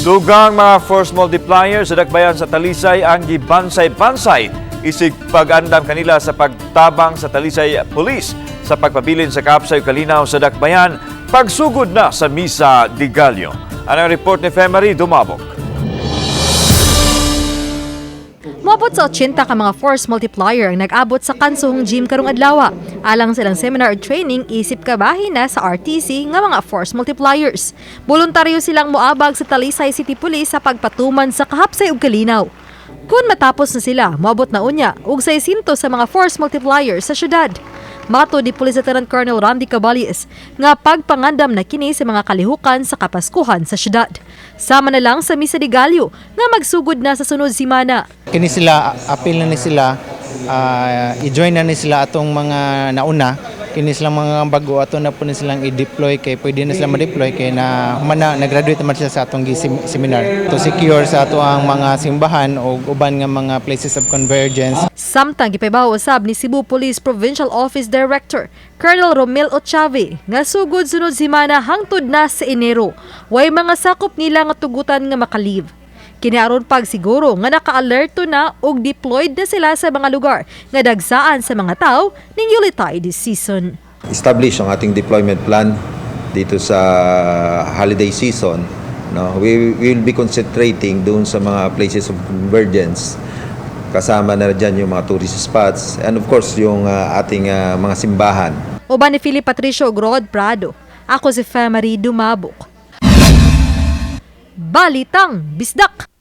Dugang mga force multiplier sa dakbayan sa Talisay ang gibansay-bansay isig pag-andam kanila sa pagtabang sa Talisay Police sa pagpabilin sa kaapsay kalinaw sa dakbayan pagsugod na sa Misa de Gallo. Ano ang report ni Femary Dumabok? Moabot sa 80 ka mga force multiplier ang nag-abot sa Kansuhong Gym karong adlaw. Alang silang seminar or training, isip kabahin na sa RTC nga mga force multipliers. Voluntaryo silang moabag sa Talisay City Police sa pagpatuman sa kahapsay ug kalinaw. Kung matapos na sila, moabot na unya og 600 sa mga force multipliers sa syudad. Matod ni Police Lieutenant Colonel Randy Caballes nga pagpangandam na kini sa mga kalihukan sa Kapaskuhan sa syudad. Sama na lang sa Misa de Gallo nga magsugod na sa sunod simana. Kini sila, apil na ni sila, i-join na ni sila atong mga nauna. Kini silang mga bago, ato na po ni silang i-deploy kay pwede na sila ma-deploy kay na humana nag-graduate naman sila sa atong seminar to secure sa ato ang mga simbahan o uban nga mga places of convergence. Samtang gipahibaw usab ni Cebu Police Provincial Office Director Colonel Romel Ochave nga sugod sunod semana hangtod na sa Enero, way mga sakop nila nga tugutan nga maka-leave. Kini aron pagsiguro nga naka-alerto na ug deployed na sila sa mga lugar nga dagsaan sa mga tao ning Yuletide season. Establish ang ating deployment plan dito sa holiday season, no? We will be concentrating doon sa mga places of convergence, kasama na dyan yung mga tourist spots and of course yung ating mga simbahan. Uban ni Philip Patricio ug Rod Prado. Ako si Femary Dumabok. Balitang Bisdak!